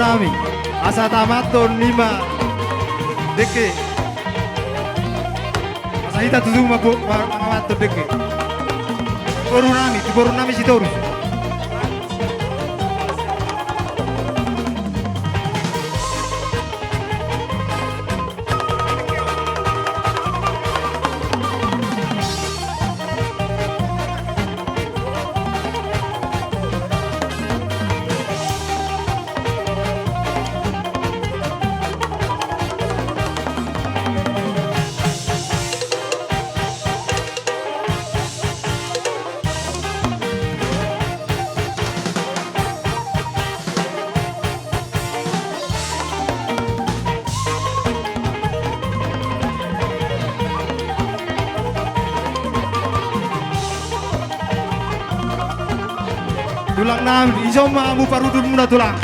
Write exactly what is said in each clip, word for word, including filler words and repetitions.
nami, asa tamathon lima dengke. Asa hita tutu ma bo-, ma-, mangamathon dengke. Boru nami, tu boru nami Sitorus. Tulang nami, dison ma hamu parhundulmuna, tulang.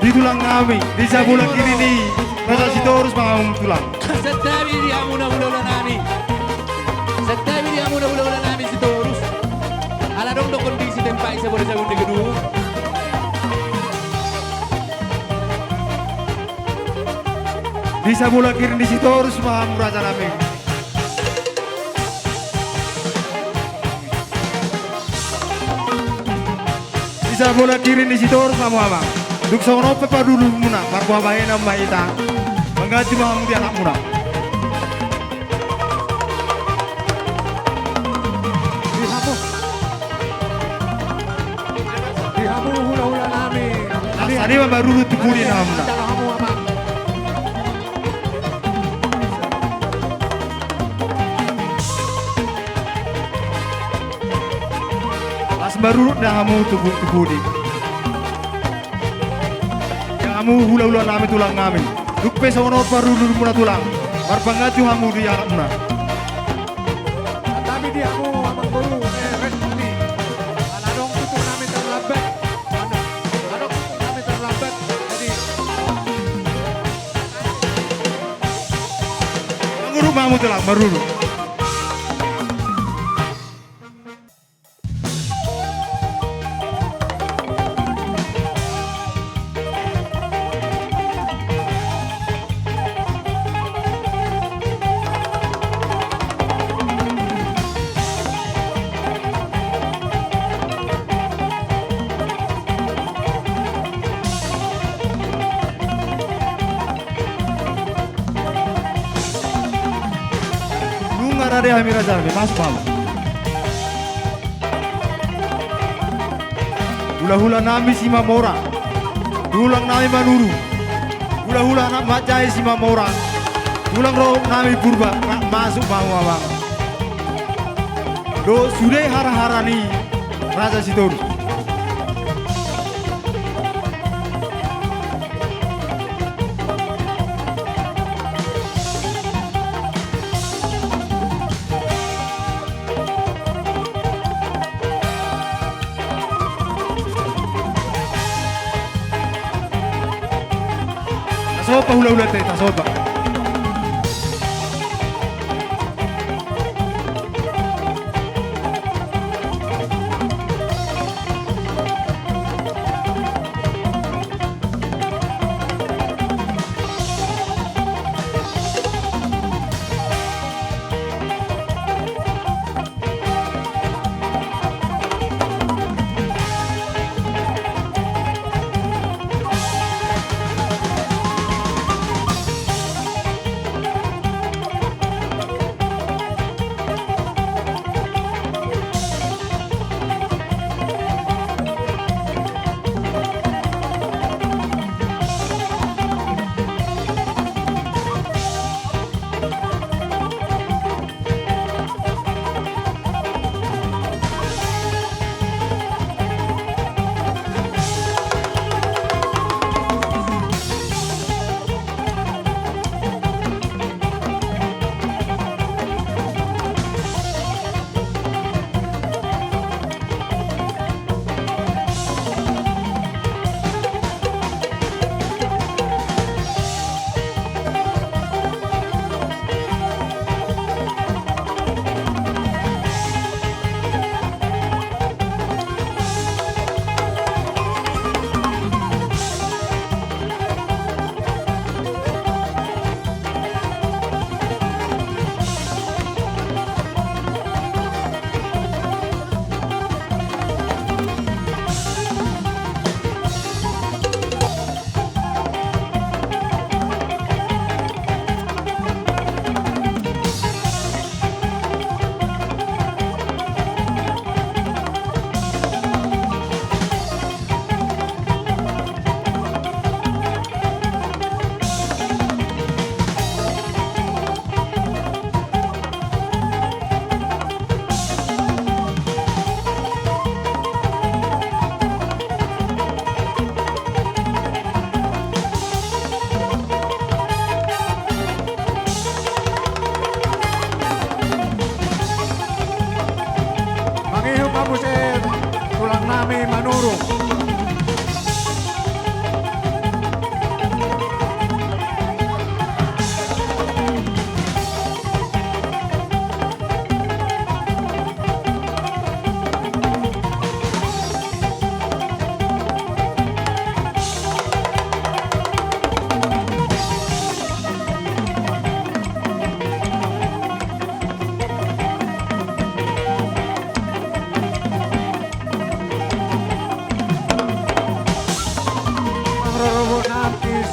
Di tulang nami, di sabola kiri ni Raja Sitorus ma hamu, tulang. Santabi di hamuna hulahula nami. Santabi di hamuna hulahula nami Sitorus. Ala adong do kondisi tempat i sabola sagun di gedung. Di sabola kiri ni Sitorus ma hamu, raja nami. Di sabola kiri ni Sitorus ma hamu, amang. Dung songon on pe parhundulmuna, marboa bahenon ma hita. Mangganti ma hamu di anakmuna. Di hamu. Di hamu hulahula nami. Sadi ma marurut tu pudi ni hamuna. Jalo hamu, amang. Las marurut na hamu tu pu-, tu pudi. Di hamu hulahula nami, tulang nami. Dung pe songon on parhundulmuna, tulang. Marpangganti hamu di anakmuna. Tapi di hamu amang boru, eh, ret ni. Ala adong tutur nami tarlambat. Adong, adong tutur nami tarlambat. Jadi, marurut ma hamu, tulang, marurut. Nunga rade hami, raja nami, masuk ma hamu. Hulahula nami Simamora, tulang nami Manurung, hulahula nami Manjae Simamora, tulang ro nami Purba, ma-, masuk ma hamu, amang. Dohot sude hara-hara ni Raja Sitorus. Tasopa hulahulanta i, tasopa.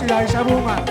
Silahi Sabungan.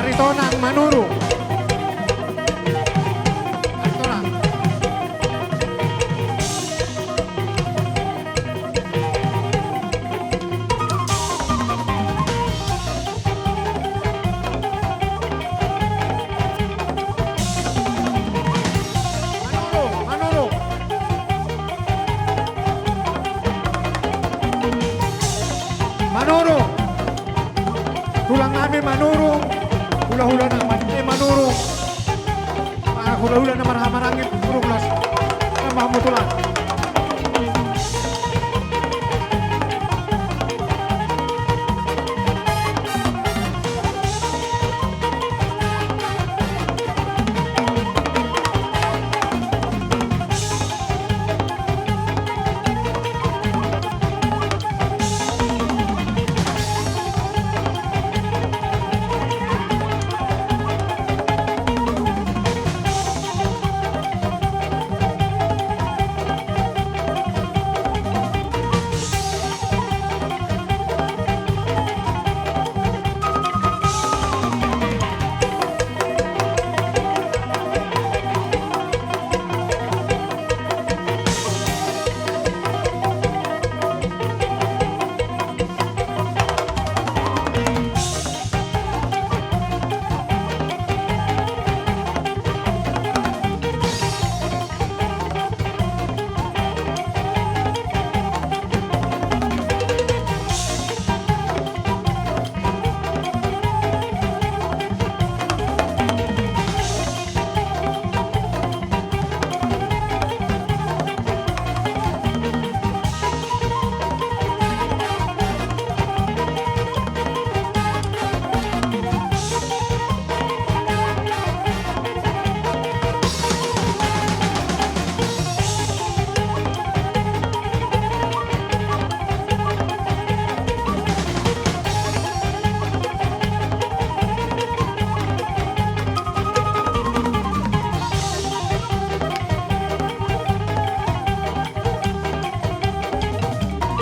Aritonang Manurung. Aritonang. Manurung, Manurung. Manurung. Tulang nami Manurung. Hulahula nami Manurung. Ah, hulahula na marhahamaranggi, burung las. Tambah mutulan.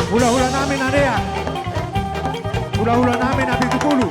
Hulahula nami na deak. Hulahula nami na pitu pulu.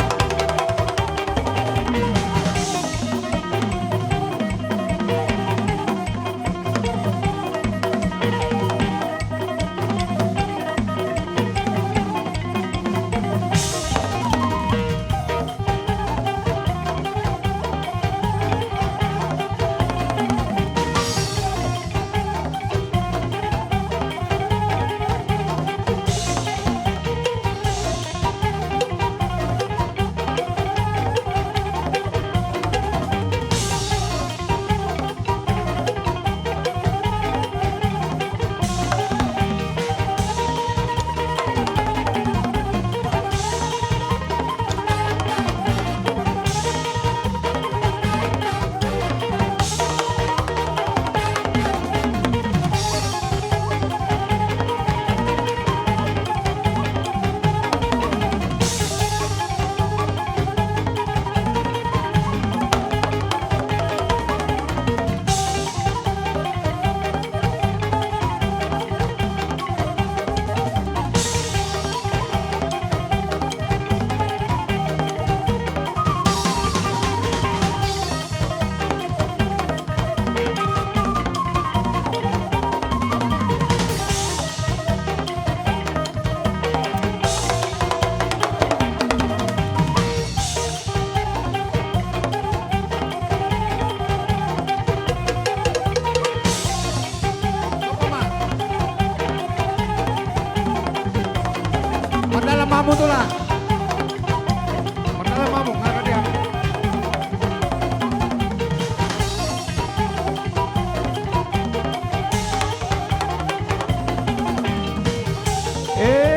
Mardalan ma hamu, nga ra diam. Eh,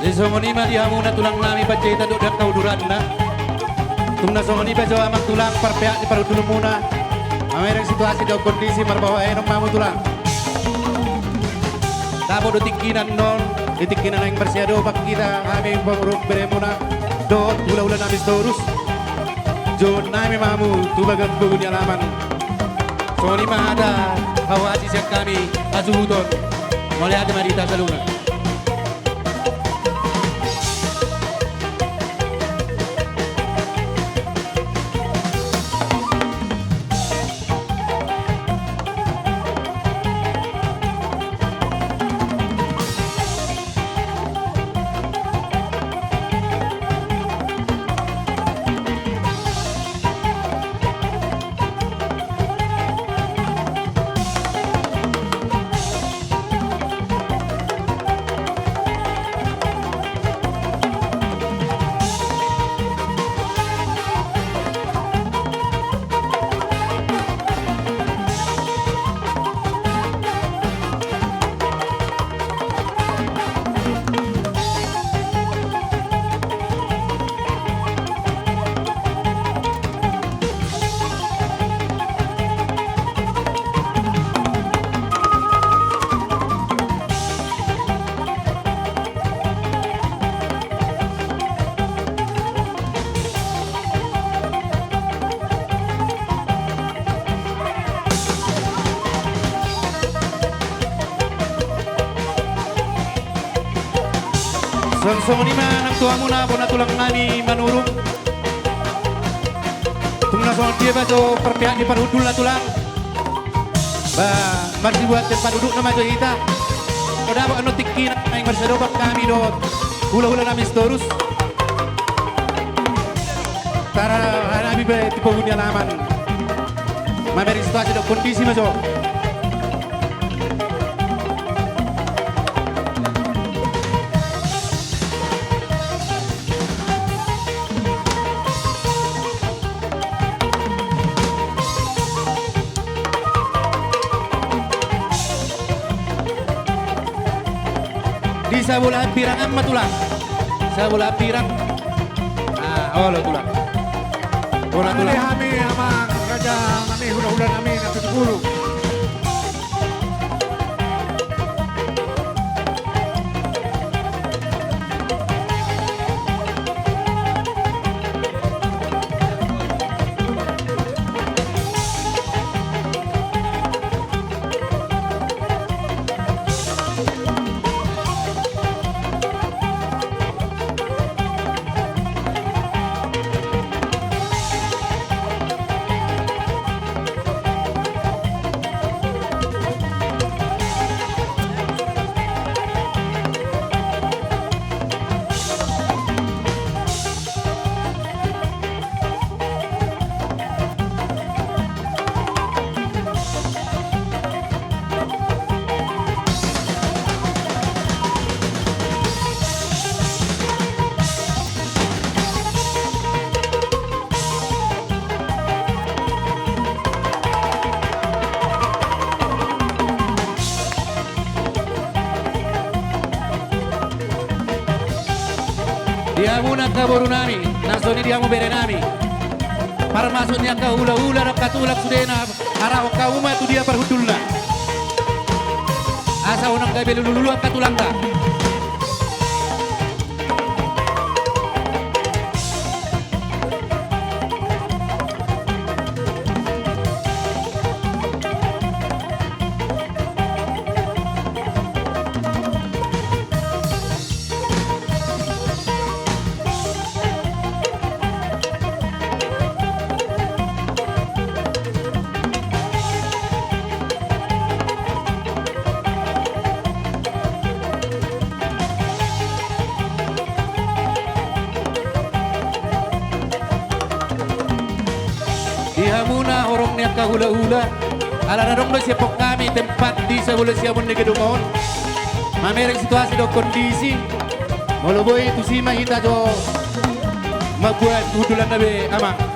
Jadi songon i ma di hamuna tulang nami Panjaitan dohot angka uduranna. Tung na songon i pe jo amang tulang, parpeak ni parhundulmuna. Mamereng situasi dohot kondisi, marboa enom ma hamu tulang. Dapot do tingkina annon, di tingki na naeng marsiadopan hita, hami pamoruon beremuna dohot hulahula nami Sitorus. Jouon nami ma hamu tu bagas pogu ni alaman. Songon i ma hata haoasi sian hami hasuhuton. Mauliate ma di hita saluhutna. Songon i ma nang tu hamuna bona tulang nami Manurung. Tung na songon dia ma jo parpeak ni parhundulna tulang. Ba, marsibuat tempat dudukna ma jo hita. Olo, dapot annon tingkina naeng marsiadopan hami dohot hulahula nami Sitorus. Tarhanapi pe tu pogu ni alaman. Mamereng situasi dohot kondisi ma jo. Di sabolahan pirangan ma tulang. Sabolahan pirang. Ah, olo tulang. Olo tulang. Hami amang raja nami, hulahula nami na pitu pulu. Angka boru nami, na songon i di hamu bere nami. Parmasuk ni angka hula-hula dohot angka tulang sudena, arahon hamu ma tu dia parhundulna. Asa unang gabe lulu-lulu angka tulangta. Di hamuna horong ni angka hula-hula, ala na adong do siaphon hami tempat di sabola siamun ni gedung on, mamereng situasi dohot kondisi, molo boi tusi ma hita jo mambuat hundulanna be, amang.